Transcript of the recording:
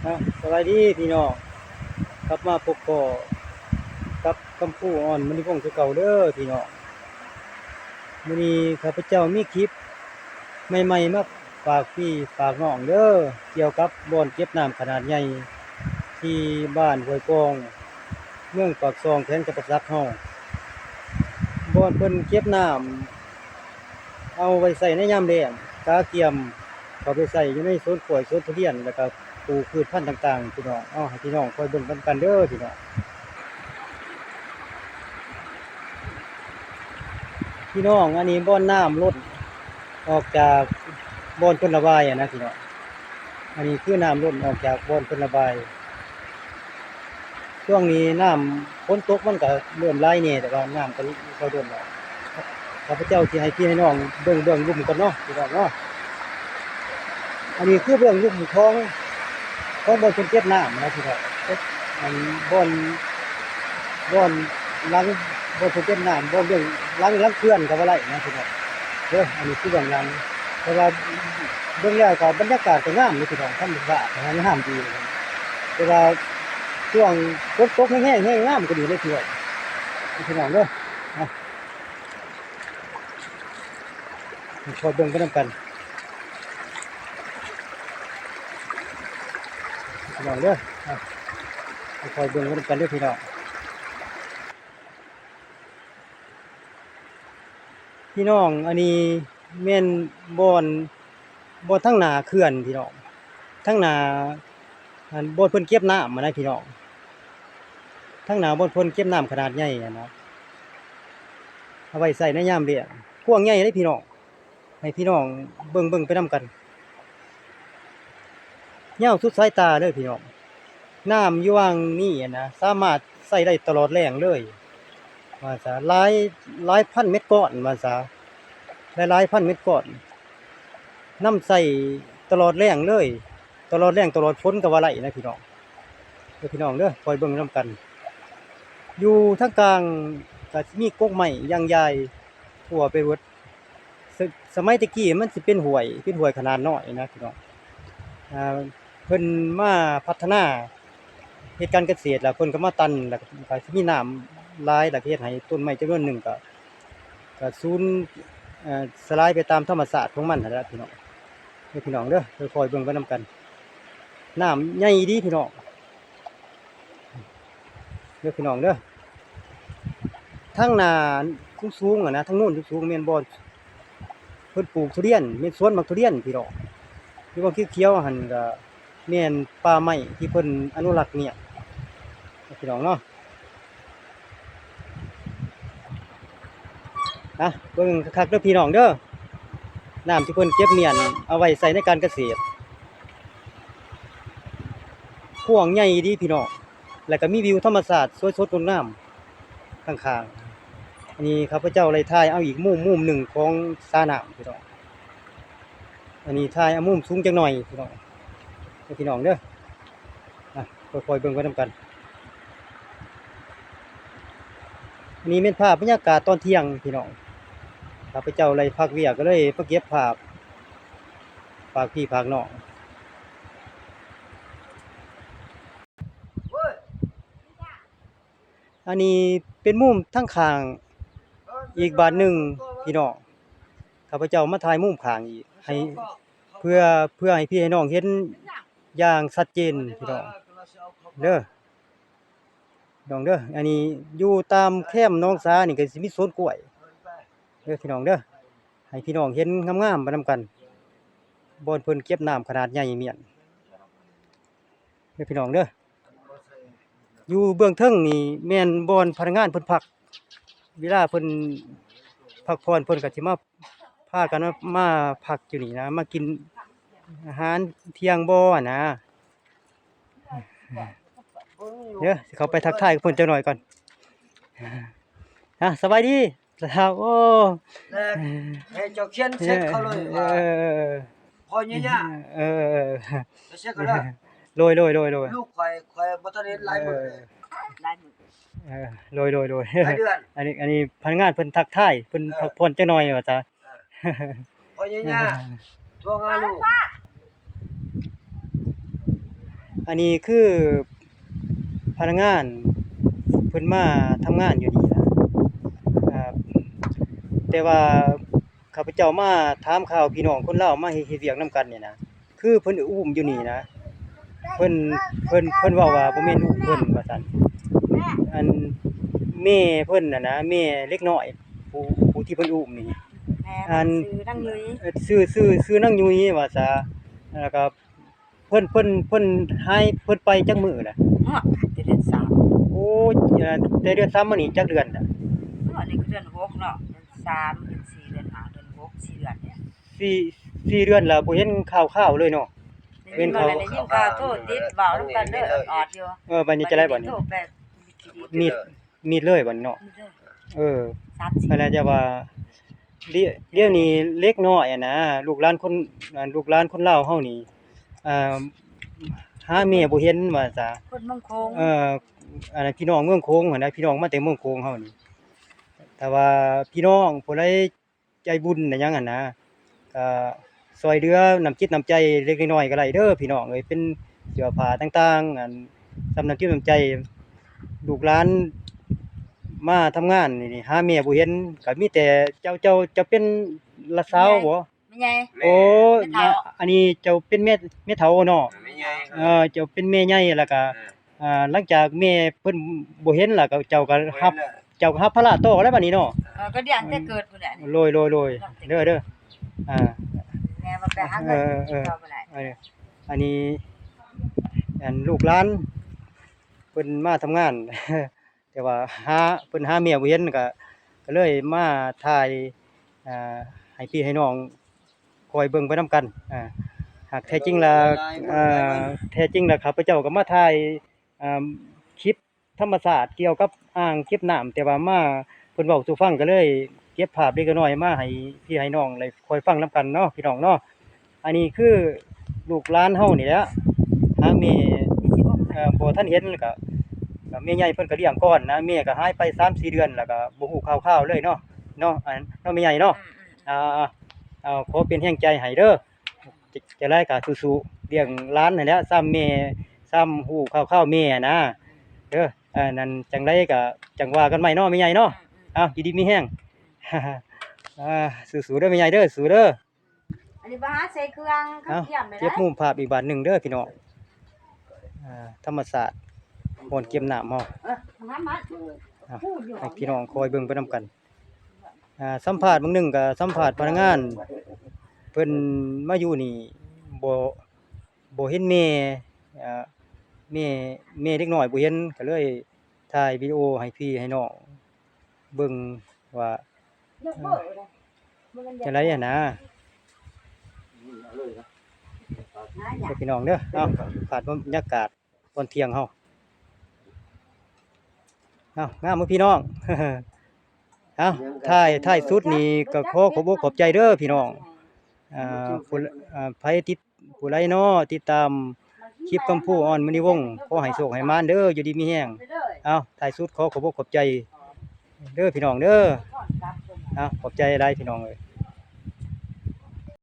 ອ່ະ ສະບາຍດີພີ່ນ້ອງ ກັບມາພົບພໍ້ກັບຄຳຄູ ອອນ ມະນີວົງ ຄືເກົ່າເດີພີ່ນ້ອງ. ມື້ນີ້ຂ້າພະເຈົ້າມີຄລິບໃໝ່ໆ ມາຝາກພີ່ຝາກນ້ອງເດີ ກ່ຽວກັບບ່ອນເກັບນ້ຳຂະໜາດໃຫຍ່ ທີ່ບ້ານຫ້ວຍກອງ ເມືອງປາກຊ່ອງ ແຂວງຈຳປາສັກເຮົາ. ບ່ອນເພິ່ນເກັບນ້ຳ ເອົາໄວ້ໃຊ້ໃນຍາມແລ້ງ ກະກຽມເຂົ້າໄປໃຊ້ຢູ່ໃນສວນກ້ວຍ ສວນທຸລຽນ ແລ້ວກະປູກພືດພັນຕ່າງໆ ພີ່ນ້ອງ. ເອົາ ໃຫ້ພີ່ນ້ອງຄອຍເບິ່ງນຳກັນເດີພີ່ນ້ອງ. ພີ່ນ້ອງ ອັນນີ້ບ່ອນນ້ຳລົ້ນອອກຈາກບ່ອນເພິ່ນລະບາຍຫັ້ນນະພີ່ນ້ອງ. ອັນນີ້ຄືນ້ຳລົ້ນອອກຈາກບ່ອນເພິ່ນລະບາຍ. ຊ່ວງນີ້ນ້ຳຝົນຕົກມັນກະເລີ່ມຫຼາຍແດ່ ແຕ່ວ່ານ້ຳກະຄ່ອຍລົ້ນອອກ. ຂ້າພະເຈົ້າຊິໃຫ້ພີ່ໃຫ້ນ້ອງເບິ່ງເບື້ອງລຸ່ມກ່ອນເນາະ ພີ່ນ້ອງເນາະ. ອັນນີ້ຄືເບື້ອງລຸ່ມຂອງ ຂອງບ່ອນເພິ່ນເກັບນ້ຳນະພີ່ນ້ອງ. ອັນບ່ອນ ບ່ອນຫຼັງ ບ່ອນເພິ່ນເກັບນ້ຳ ບ່ອນເບື້ອງຫຼັງ ຫຼັງເຂື່ອນກະວ່າໄດ້ນະພີ່ນ້ອງເດີ. ອັນນີ້ຄືເບື້ອງຫຼັງ ແຕ່ວ່າເບິ່ງແລ້ວກະບັນຍາກາດກະງາມຢູ່ພີ່ນ້ອງ ທຳມະຊາດກະງາມດີ. ແຕ່ວ່າຊ່ວງຝົນຕົກແຮງໆ ແຮງງາມກວ່ານີ້ເລີຍພີ່ນ້ອງ ພີ່ນ້ອງເດີ. ເອົາ ຄ່ອຍເບິ່ງໄປນຳກັນ ພີ່ນ້ອງເດີ. ເອົາ ຄ່ອຍເບິ່ງໄປນຳກັນເດີພີ່ນ້ອງ. ພີ່ນ້ອງ ອັນນີ້ແມ່ນບ່ອນ ບ່ອນທາງໜ້າເຂື່ອນພີ່ນ້ອງ ທາງໜ້າ ອັນ ບ່ອນເພິ່ນເກັບນ້ຳຫັ້ນນະພີ່ນ້ອງ ທາງໜ້າບ່ອນເພິ່ນເກັບນ້ຳຂະໜາດໃຫຍ່ຫັ້ນນະ ເອົາໄວ້ໃຊ້ໃນຍາມແລ້ງ. ກວ້າງໃຫຍ່ເດ້ພີ່ນ້ອງ ໃຫ້ພີ່ນ້ອງເບິ່ງ ເບິ່ງໄປນຳກັນ ຍາວສຸດສາຍຕາເລີຍພີ່ນ້ອງ. ນ້ຳຢູ່ຫວ່າງນີ້ຫັ້ນນະ ສາມາດໃຊ້ໄດ້ຕະຫຼອດແລ້ງເລີຍວ່າຊະ ຫຼາຍ ຫຼາຍພັນເມັດກ້ອນວ່າຊະ ຫຼາຍໆພັນເມັດກ້ອນ ນຳໃຊ້ຕະຫຼອດແລ້ງເລີຍ ຕະຫຼອດແລ້ງຕະຫຼອດຝົນກະວ່າໄດ້ນະພີ່ນ້ອງ. ເດີພີ່ນ້ອງເດີ ຄ່ອຍເບິ່ງນຳກັນ. ຢູ່ທາງກາງກະຊິມີກົກໄມ້ຢາງຢາຍທົ່ວໄປເບິດ. ສະ ສະໄໝແຕ່ກີ້ມັນຊິເປັນຫ້ວຍ ເປັນຫ້ວຍຂະໜາດນ້ອຍນະພີ່ນ້ອງ. ອ່າ ເພິ່ນມາພັດທະນາເຮັດການກະເສດ ແລ້ວເພິ່ນກະມາຕັນ ແລ້ວກະ ກະຊິມີນ້ຳຫຼາຍ ແລ້ວກະເຮັດໃຫ້ຕົ້ນໄມ້ຈຳນວນໜຶ່ງກະ ກະສູນ ເອີ ສະຫຼາຍໄປຕາມທຳມະຊາດຂອງມັນຫັ້ນແຫຼະພີ່ນ້ອງ. ເດີພີ່ນ້ອງເດີ ຄ່ອຍໆເບິ່ງໄປນຳກັນ. ນ້ຳໃຫຍ່ອີ່ຫຼີພີ່ນ້ອງ ເດີພີ່ນ້ອງເດີ. ທາງໜ້າສູງໆຫັ້ນນະ ທາງໂນ້ນສູງໆແມ່ນບ່ອນເພິ່ນປູກທຸລຽນ ແມ່ນສວນໝາກທຸລຽນພີ່ນ້ອງ. ຢູ່ບ່ອນຂຽວໆຫັ້ນກະແມ່ນປ່າໄມ້ທີ່ເພິ່ນອະນຸລັກໄວ້ພີ່ນ້ອງເນາະ. ອ່ະ ເບິ່ງຄັກໆເດີພີ່ນ້ອງເດີ ນ້ຳທີ່ເພິ່ນເກັບມ້ຽນເອົາໄວ້ໃຊ້ໃນການກະເສດ ກວ້າງໃຫຍ່ດີພີ່ນ້ອງ ແລ້ວກະມີວິວທຳມະຊາດສວຍສົດງົດງາມຂ້າງໆ. ອັນນີ້ຂ້າພະເຈົ້າໄດ້ຖ່າຍເອົາອີກມຸມ ມຸມໜຶ່ງຂອງສານ້ຳພີ່ນ້ອງ. ອັນນີ້ຖ່າຍເອົາມຸມສູງຈັກໜ່ອຍພີ່ນ້ອງ ເດີພີ່ນ້ອງເດີ. ອ່ະ ຄ່ອຍໆເບິ່ງໄປນຳກັນ. ອັນນີ້ແມ່ນພາບບັນຍາກາດຕອນທ່ຽງພີ່ນ້ອງ. ຂ້າພະເຈົ້າໄດ້ພັກວຽກ ກະເລີຍມາເກັບພາບຝາກພີ່ຝາກນ້ອງ. ອັນນີ້ເປັນມຸມທາງຂ້າງອີກບາດໜຶ່ງພີ່ນ້ອງ. ຂ້າພະເຈົ້າມາຖ່າຍມຸມຂ້າງອີກ ໃຫ້ ເພື່ອ ເພື່ອໃຫ້ພີ່ໃຫ້ນ້ອງເຫັນຢ່າງຊັດເຈນພີ່ນ້ອງເດີ ພີ່ນ້ອງເດີ. ອັນນີ້ຢູ່ຕາມແຄມໜອງສານີ້ກະຊິມີສວນກ້ວຍເດີພີ່ນ້ອງເດີ ໃຫ້ພີ່ນ້ອງເຫັນງາມໆໄປນຳກັນ ບ່ອນເພິ່ນເກັບນ້ຳຂະໜາດໃຫຍ່ມ້ຽນເດີພີ່ນ້ອງເດີ. ຢູ່ເບື້ອງເທິງນີ້ແມ່ນບ່ອນພະນັກງານເພິ່ນພັກ ເວລາເພິ່ນພັກຜ່ອນເພິ່ນກະຊິມາ ພາກັນມາ ມາພັກຢູ່ນີ້ນະ ມາກິນອາຫານທ່ຽງບໍ່ນະ. ເດີ ຊິເຂົ້າໄປທັກທາຍກັບເພິ່ນຈັກໜ້ອຍກ່ອນ. ອ່ະ ສະບາຍດີ ລາວ ໂອ້ ແລ້ວໃຫ້ເຈົ້າຂຽນເຊັກເຂົາເລີຍວ່າ ເອີ ພໍ່ຍາຍາ ເອີ ເອີ ເຊັກເຂົາເລີຍ. ໂດຍ ໂດຍ ໂດຍ ໂດຍ ລູກຂ້ອຍ ຂ້ອຍບໍ່ທັນເຫັນຫຼາຍມື້ເລີຍ ເອີ ຫຼາຍມື້ ເອີ ໂດຍ ໂດຍ ໂດຍ ຫຼາຍເດືອນ. ອັນນີ້ ອັນນີ້ພະນັກງານເພິ່ນທັກທາຍ ເພິ່ນ ເອີ ພັກຜ່ອນຈັກໜ້ອຍວ່າຊະ. ເອີ ພໍ່ຍາຍາ ໂທຫາລູກ. ອັນນີ້ຄືພະນັກງານເພິ່ນມາທຳງານຢູ່ນີ້ນະ ອ່າ ແຕ່ວ່າຂ້າພະເຈົ້າມາຖາມຂ່າວພີ່ນ້ອງຄົນລາວມາເຮັດ ເຮັດວຽກນຳກັນນີ້ນະ ຄືເພິ່ນອຸ້ມຢູ່ນີ້ນະ ເພິ່ນ ເພິ່ນ ເພິ່ນເວົ້າວ່າບໍ່ແມ່ນລູກເພິ່ນວ່າຊັ້ນ ອັນແມ່ເພິ່ນຫັ້ນນະ ແມ່ເດັກນ້ອຍ ຜູ້ ຜູ້ທີ່ເພິ່ນອຸ້ມນີ້ ແມ່ ອັນ ເພິ່ນຊື່ນາງຍຸ້ຍ ເອີ ຊື່ ຊື່ ຊື່ນາງຍຸ້ຍວ່າຊະ ແລ້ວກໍ ເພິ່ນ ເພິ່ນ ເພິ່ນຫາຍ ເພິ່ນໄປຈັກມື້ລະ? ຮອດແຕ່ເດືອນສາມ ໂອ້ຍ ແຕ່ເດືອນສາມມານີ້ຈັກເດືອນລະ? ອັນນີ້ຄືເດືອນຫົກເນາະ ເດືອນສາມ ເດືອນສີ່ ເດືອນຫ້າ ເດືອນຫົກ ສີ່ເດືອນເດ້ ສີ່ ສີ່ເດືອນລະບໍ່ເຫັນຂ່າວຄາວເລີຍເນາະ ໄດ້ຍິນ ເຫັນຂ່າວ ໄດ້ຍິນຂ່າວໂທຕິດເວົ້ານຳກັນເດີ ອອດໆຢູ່ ເອີ ບັດນີ້ຈັ່ງໃດບັດນີ້ ໂທໄປ ມີດ ມີດເລີຍບັດນີ້ເນາະ ມີດເລີຍ ເອີ ສາມສີ່ ຫັ້ນແຫຼະ ແຕ່ວ່າ ດຽວ ດຽວນີ້ເດັກນ້ອຍຫັ້ນນະ ລູກຫຼານຄົນ ອັນ ລູກຫຼານຄົນລາວເຮົານີ້ ອ່າ ຫາແມ່ບໍ່ເຫັນວ່າຊະ ຄົນເມືອງໂຂງ ເອີ ອັນນັ້ນ ພີ່ນ້ອງເມືອງໂຂງຫັ້ນນະ ພີ່ນ້ອງມາແຕ່ເມືອງໂຂງເຮົານີ້ ຖ້າວ່າພີ່ນ້ອງຜູ້ໃດໃຈບຸນໃນຫຍັງຫັ້ນນະ ກະຊ່ອຍເຫຼືອນ້ຳຈິດນ້ຳໃຈເລັກນ້ອຍກໍໄດ້ເດີພີ່ນ້ອງເອີຍ ເປັນເສື້ອຜ້າຕ່າງໆ ອັນ ສ່ຳນ້ຳຈິດນ້ຳໃຈ ລູກຫຼານມາທຳງານນີ້ ຫາແມ່ບໍ່ເຫັນ ກໍມີແຕ່ເຈົ້າ ເຈົ້າ ເຈົ້າເປັນຫຼານສາວບໍ່? ແມ່ໃຫຍ່ ໂອ້ ແມ່ເຖົ້າ ອັນນີ້ເຈົ້າເປັນແມ່ ແມ່ເຖົ້າເນາະ ແມ່ໃຫຍ່ ເອີ ເຈົ້າເປັນແມ່ໃຫຍ່ ແລ້ວກໍ ເອີ ອ່າ ຫຼັງຈາກແມ່ເພິ່ນບໍ່ເຫັນແລ້ວ ກໍເຈົ້າກໍຮັບ ເຈົ້າກໍຮັບພາລະຕໍ່ແລ້ວບັດນີ້ເນາະ ເອີ ກໍລ້ຽງແຕ່ເກີດພຸ້ນແຫຼະ ໂດຍ ໂດຍ ໂດຍ ເດີ ເດີ ອ່າ ແມ່ວ່າໄປຫາເງິນ ເອີ ເອີ ກິນເຂົ້າບໍ່ໄດ້ ເອີ ອັນນີ້ ອັນ ລູກຫຼານເພິ່ນມາທຳງານ ແຕ່ວ່າຫາ ເພິ່ນຫາແມ່ບໍ່ເຫັນ ກໍ ກໍເລີຍມາຖ່າຍ ອ່າ ໃຫ້ພີ່ໃຫ້ນ້ອງ ຄອຍເບິ່ງໄປນຳກັນ ອ່າ ຫາກແທ້ຈິງລະ ອ່າ ແທ້ຈິງລະຂ້າພະເຈົ້າກໍມາຖ່າຍ ອ່າ ຄລິບທຳມະຊາດກ່ຽວກັບອ່າງເກັບນ້ຳ ແຕ່ວ່າມາ ເພິ່ນເວົ້າສູ່ຟັງ ກໍເລີຍເກັບພາບເລັກນ້ອຍມາໃຫ້ພີ່ໃຫ້ນ້ອງໄດ້ຄອຍຟັງນຳກັນເນາະ ພີ່ນ້ອງເນາະ. ອັນນີ້ຄືລູກຫຼານເຮົານີ້ແຫຼະ ຫາແມ່ ເອີ ບໍ່ທັນເຫັນ ແລ້ວກໍ ກໍແມ່ໃຫຍ່ເພິ່ນກໍລ້ຽງກ່ອນນະ ແມ່ກໍຫາຍໄປສາມສີ່ເດືອນ ແລ້ວກໍບໍ່ຮູ້ຂ່າວຄາວເລີຍເນາະ ເນາະ ອັນ ເນາະແມ່ໃຫຍ່ເນາະ ອືມໆ ອ່າ ເອົາ ຂໍເປັນແຮງໃຈໃຫ້ເດີ ຈະ ຈະໄດ້ກໍສູ້ໆ ລ້ຽງຫຼານຫັ້ນແຫຼະ ຊ້ຳແມ່ ຊ້ຳຮູ້ຂ່າວຄາວແມ່ນະ ເດີ ອັນນັ້ນ ຈັ່ງໃດກໍຈັ່ງວ່າກັນໃໝ່ເນາະແມ່ໃຫຍ່ເນາະ ອືມໆ ເອົາ ຢູ່ດີມີແຮງ ອ່າ ສູ້ໆເດີແມ່ໃຫຍ່ເດີ ສູ້ເດີ. ອັນນີ້ບໍ່ຫາໃສ່ເຄື່ອງ ເອົາ ກຽມໄດ້ ເກັບມຸມພາບອີກບາດໜຶ່ງເດີພີ່ນ້ອງ ອ່າ ທຳມະຊາດບ່ອນເກັບນ້ຳເຮົາ ເອີ ທຳມະຊາດ ເອົາ ໃຫ້ພີ່ນ້ອງຄອຍເບິ່ງໄປນຳກັນ ອ່າ ສຳພາດບາງໜຶ່ງກໍສຳພາດພະນັກງານ ເພິ່ນມາຢູ່ນີ້ ບໍ່ ບໍ່ເຫັນແມ່ ອ່າ ແມ່ ແມ່ເດັກນ້ອຍບໍ່ເຫັນ ກໍເລີຍຖ່າຍວິດີໂອໃຫ້ພີ່ໃຫ້ນ້ອງເບິ່ງວ່າ ຈັ່ງໃດຫັ້ນນະ ເດີພີ່ນ້ອງເດີ ເອົາ ພາບບັນຍາກາດຕອນທ່ຽງເຮົາ ເອົາ ງາມບໍ່ພີ່ນ້ອງ ເອົາ ທ້າຍ ທ້າຍສຸດນີ້ກໍຂໍຂອບອົກຂອບໃຈເດີພີ່ນ້ອງ ອ່າ ຜູ້ ອ່າ ໃຜຕິດ ຜູ້ໃດເນາະ ຕິດຕາມຄລິບຄຳພູ ອອນ ມະນີວົງ ຂໍໃຫ້ໂຊກໃຫ້ໝານເດີ ຢູ່ດີມີແຮງ ເອົາ ທ້າຍສຸດຂໍຂອບອົກຂອບໃຈເດີພີ່ນ້ອງເດີ ເອົາ ຂອບໃຈຫຼາຍພີ່ນ້ອງເອີຍ.